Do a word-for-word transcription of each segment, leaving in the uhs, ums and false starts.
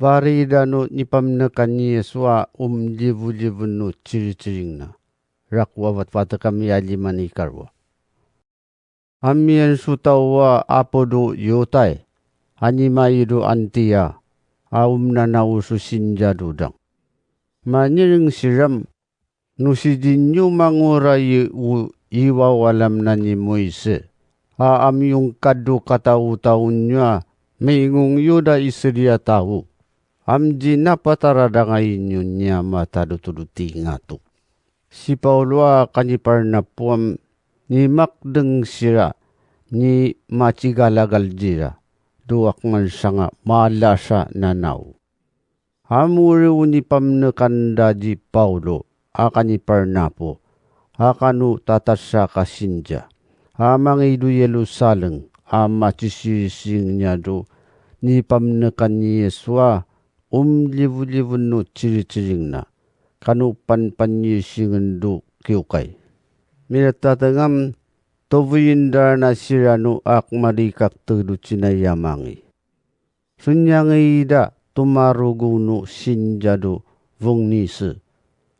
Varida nu nipamnekan ni Yesu a umljivuljivun nu ciriciringna. Raku a vatvatekam i aljiman i karua. Amiyan su tau a apudu Yutai, a nima idu Antia, a umnanau su sinja dudang. Manyiring siram, nu sidinyu mangura i u iwawalam na ni Muise, a amiyungkadu katautaun nyu a mingung yuda i selia tau, amji napataradangay nyu nia matadutulu tingatu. Si Paulu a kaniparnapuam ni makdeng sira ni macigalagal jira, duak mansanga malasa nanau. Amuri unipamnekan daji Paulu a kaniparnapu, a kanu tatasa kasinja, a mangidu Yerusalem, a macisising nia du nipamnekan ni Yesu a umljivuljivun nu ciriciringna, kanu panpanyisingen du kiukay. Miratatengam tuvuyindrana sira nu ak malikak tedu cinaya mangi. Sunyangida tumarugu nu sinja du Vungnise,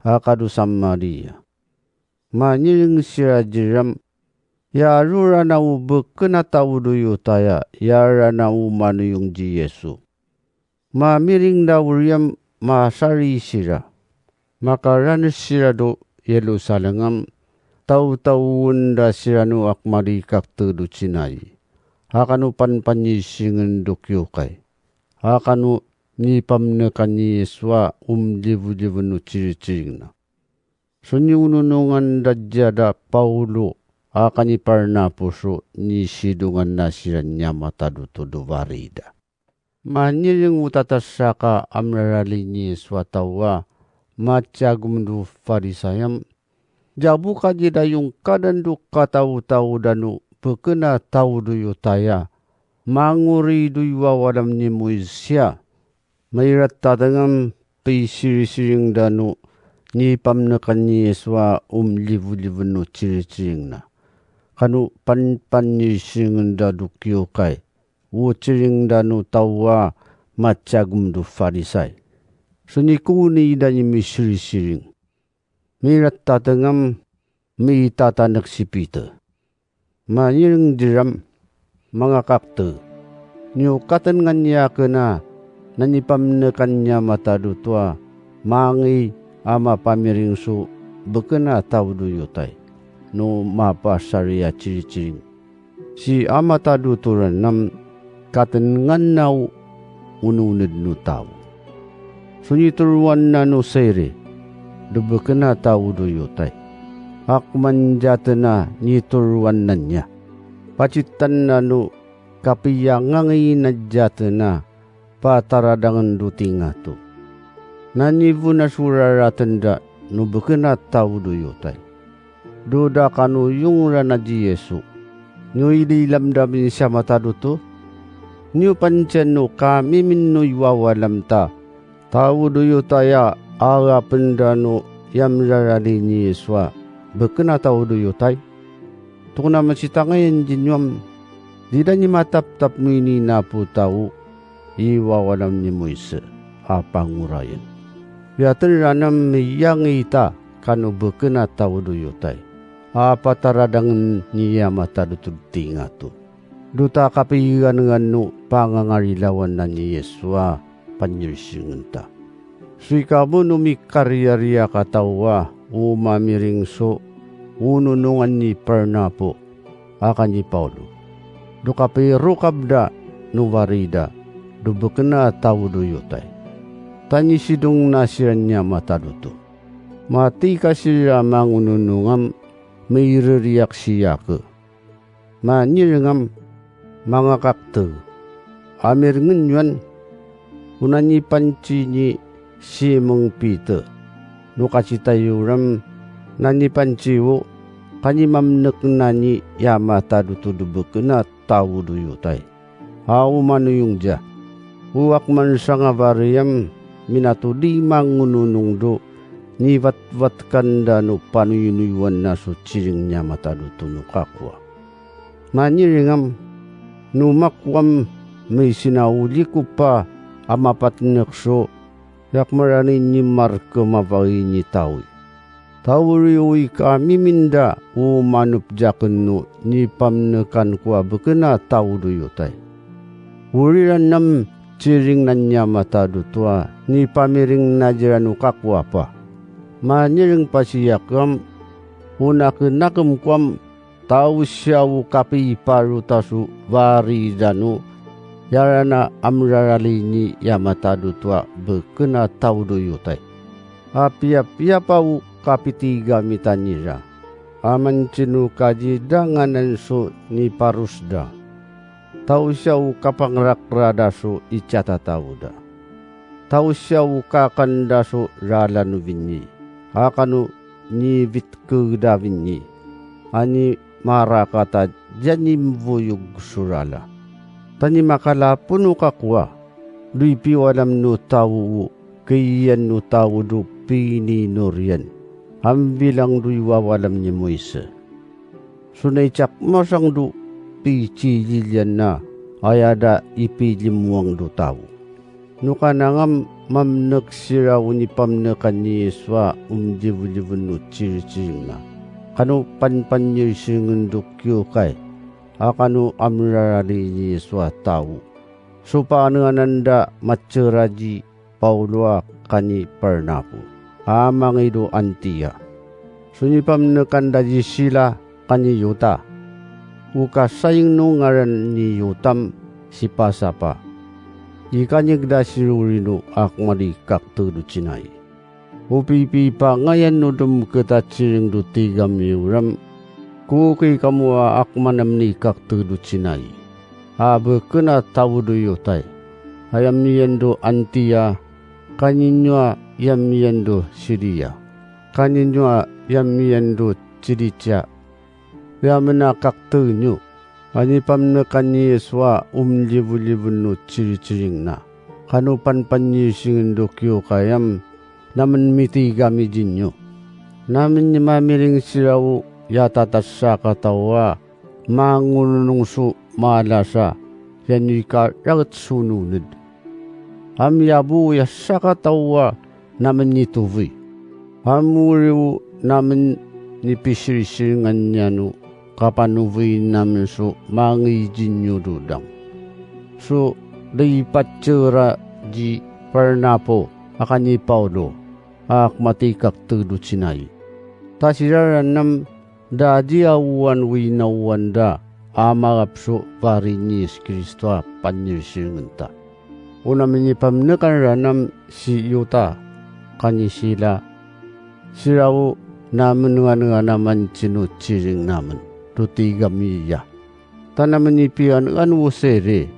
a kadu Samaria. Manyiring sira jiram, yarurana u beken a tau du Yutaya, yarana u manuyung ji Yesu. Mamiring da uriam masari sira. Makaranes sira du Yerusalengam, tautauun da sira nu ak malikak tedu cinay. A kanu panpanyisingen du kiukay. A kanu nipamnekan ni Yesu a umljivuljivun nu ciriciringna. Suniununungan dajada Paulu a kaniparnapu su nisidungan na sira nia matadutulu varida. Manyiring utatasa ka amrarali ni Yesu a tau a macagum du Farisayam, djabuka jidayung kadan du katautaudan nu beken a tau du Yutaya, manguri du iwawalam ni Muise a, mairatatengam pisirisiring da nu nipamnekan ni Yesu a umljivuljivun nu ciriciringna. Kanu panpanyisingen da du kiukay, uciring da nu tau a macagum du Farisay. Sunikuni da ni misirisiring. Miratatengam mitatanek si Piter. Manyiring diram, mangakakte. Niukaten ngan niaken a nanipamnekan nia matadutua mangi a mapamiring su beken a tau du Yutay, nu mapasari a ciriciring. Si a mataduturan nam katenengan nau ununed nu tau. Sunituruan nanu saire, dubeken a tau du Yutay. Ak manjaten a nituruan nanya. Pacitan nanu kapiyangangi na jaten a pataradangen du tingatu. Nanivun a suraraten da nu beken a tau du Yutay. Duda kanu yungrana ji Yesu. Nu ililam da minsa matadutu. Nu pancian nu kamimin nu iwawalam ta. Tau du Yutay a apen da nu yamrarali ni Yesu a beken a tau du Yutay. Tukuna macitangayan jinuam. Dida ni mataptap nu ini napu tau. Iwawalam ni Muise a pangurayan. Yaten ranam miyangi ta kanu beken a tau du Yutay. A pataradangen ni a matadutul tingatu. Duta kapiganengan nu pangangarilawan na ni Yesu a panyirsingen ta. Suikamu nu mikariaria ka tau a umamiring su ununungan ni Parnapu a ka ni Paulu. Dukapirukap da nu varida dubeken a tau du Yutay. Tanyisidung na siran nia matadutu. Matika sira mangununungam mireriak siyake. Manyirengam mangakakte. Amirengen yuan unanyipanci ni Simeng Pite. Nu kacitayuram nanyipanciu kanimamnek nani yamatadutu dubeken a tau du Yutay. A umanuyung dja. Uak mansangavariyam minatudi mangununung du nivatvatkan da nu panuyunuyuan na su ciring nia matadutu nu kakua. Manyirengam nu makuam misinauljikup a a mapatenek su, yak merani ni markemavai ni tawi. Tauri ui kamiminda u manupjaken nu ni pamnekan kua bekena tau du yutai. Uriran nam ciring nanya mata dutua ni pamiring najiran u kakuapa. Manyiring pasiyakem, unakenakem kuam, tausiaw kapiparuta su varidanu, yarana amrarali ni yamata dutua bekena tau du yutai. Apiapiapa u kapitiga mitanira. Aman cinu kajidanganan su ni parusda. Tausiaw kapangrakra da su i catatauda. Tausiaw kakan da su rala nu vinyi. Akanu ni vitku da vinyi. Ani marakata janim vuyug surala. Tani makalapunu kakua. Dui piwalam nu tau u kiyan nu tau du pininurian. Ambilang dui wawalam ni Muise. Sunaicak masang du picililyan na ayada ipilimuang du tau. Nukanangam mamnek sira unipamnekan ni Yisua umjivulivun nu ciriciring na. Kanu panpanyirsingen du kiukai. Akanu amrarali ni Yisua tau. Supaneanan da maceraji Paulua kani Parnapu, a mangidu Antia. Sunipamnekan daji Sila kani Yuta. Uka saing nu ngaran ni Yutam sipasapa. Ikanyik da sirurinu ak mali kaktedu cinai. Upipipangayan nu demketa ciring du tigam yuram. Kuki kamu a ak manamni kaktedu cinai. A bekena tau du Yutai. Ayam iyan du Antia. Kanyinua yamiyan du Siria. Kanyinua yamiyan du Cilicia. Yamena kaktenyu. Anipamnekan ni Yisua umlivulivun nu ciriciring na. Kanu panpanyisingen du kiukayam namen mitiga mijinyu. Namen mamiring sirau yatatasa katawa mangununung su malasa, yan ika raqet su nuned. Amiyabu ya saka tawa namen nituvi. Amuriu namen nipisirisiringan nianu kapanuvi namen su mangijinyu dudang. Su lipacera ji Parnapo akani Paulu ak matikak teducinai. Tasiraran nam Dadia uan winawan da a maqap su vari ni Yesu Kristo a panirsiringen ta. Unam ini pamenekan ranam si Yuta kani Sila. Sirau namen nganengan aman cinu ciring namen tu tiga miya. Tanamen ipian an usere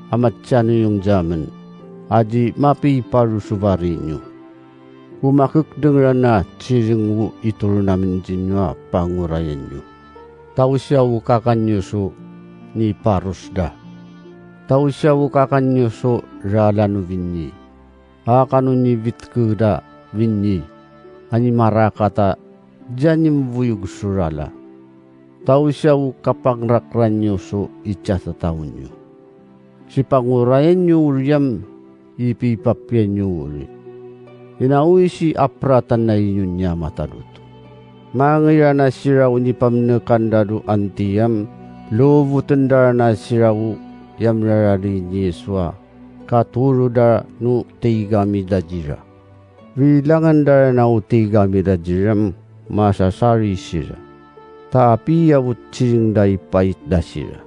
amat canuyung jamen aji mapi paru su vari nyu. Umakek dengeran a ciring u itulun amen jinyu a pangurayan nyu. Tausiaw kakan nyu su ni parus da. Tausiaw kakan nyu su ralan u vinyi. Akanu ni vitke da vinyi. Ani marakata janim vuyug surala. Tausiaw kapangrakran nyu su i catatau nyu. Sipangurayan nyu uriam ipipapian nyu uri. Inauisi apratan na inyu nya matalutu. Mangira na sirau ni pamenekan dadu antiam, luvuten dara na sirau yam rarari ni Yesua, katuru dara nu tigami dajira. Vilangan dara na u tigami dajira masasari sira. Tapi ya u ciring dai pait dasira.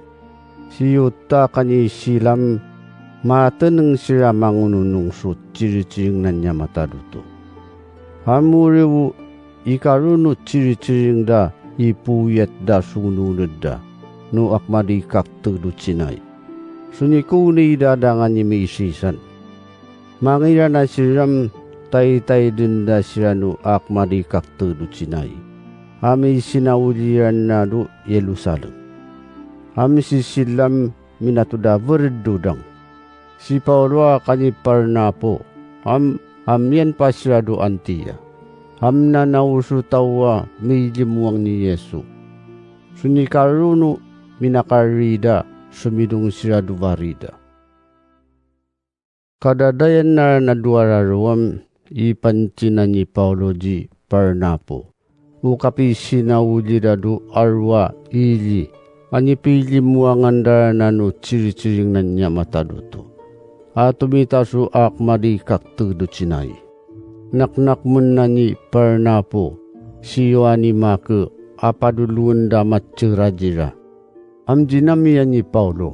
Si Yuta kani Silam mateneng sira mangununung su ciriciring nanya matadutu. Amuriu ikarunu ciriciring da ipuyat da sununed da nu akmadikak teducinai. Sunikuni da dangan imisisan. Mangira na siram taitai denda siranu akmadikak teducinai. Ami sinauliran nadu Yerusalem. Ami sisilam minatuda verdudang. Si Paulua kani Parnapo, am, amian pasiradu antia. Am nanausu tawa mijimuang ni Yesu. Sunikarunu minakarida sumidung siradu varida. Kadadayan a naduararuam i pancinan ni Paulu dji Parnapu. Ukapi sinaulji dadu arua ili, a nipilimuangan dra nanu ciriciringan nya matadutu. A tumitasu a kemali kakteducinai. Naknak mun a ni Parnapu, si Yoani Make, a paduluen da maceradjira. Amdjinamiyan ni Paulu.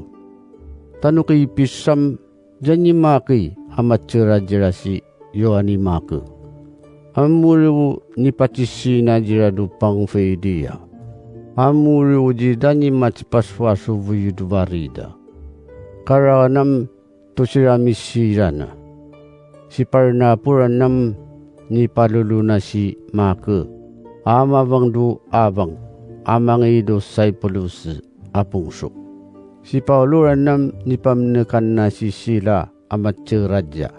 Tanuki pisam djani Make a maceradjira si Yoani Make. Amuriu nipacisinadjira du Pangfiliya. Amuriu djidani macipasuasu vuyuduvarida. Karanam tu siramisirana. Si Parnapu ranam nipaluluna si Make. Amavang du avang. Amangidu Saipulus a pungsuk. Si Paulu ranam nipamenekan na si Sila a maceradja.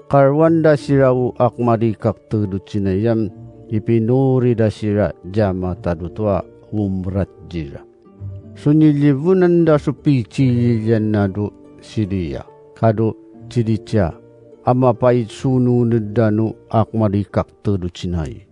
Karuan da sira u akmadi kakteducinayam ipinuri da sira djama tadutua umrat djira. Suniljivunan da su picililjan nadu Siliya, kadu Cilicia, a mapaisununedanu akmadi kakteducinay.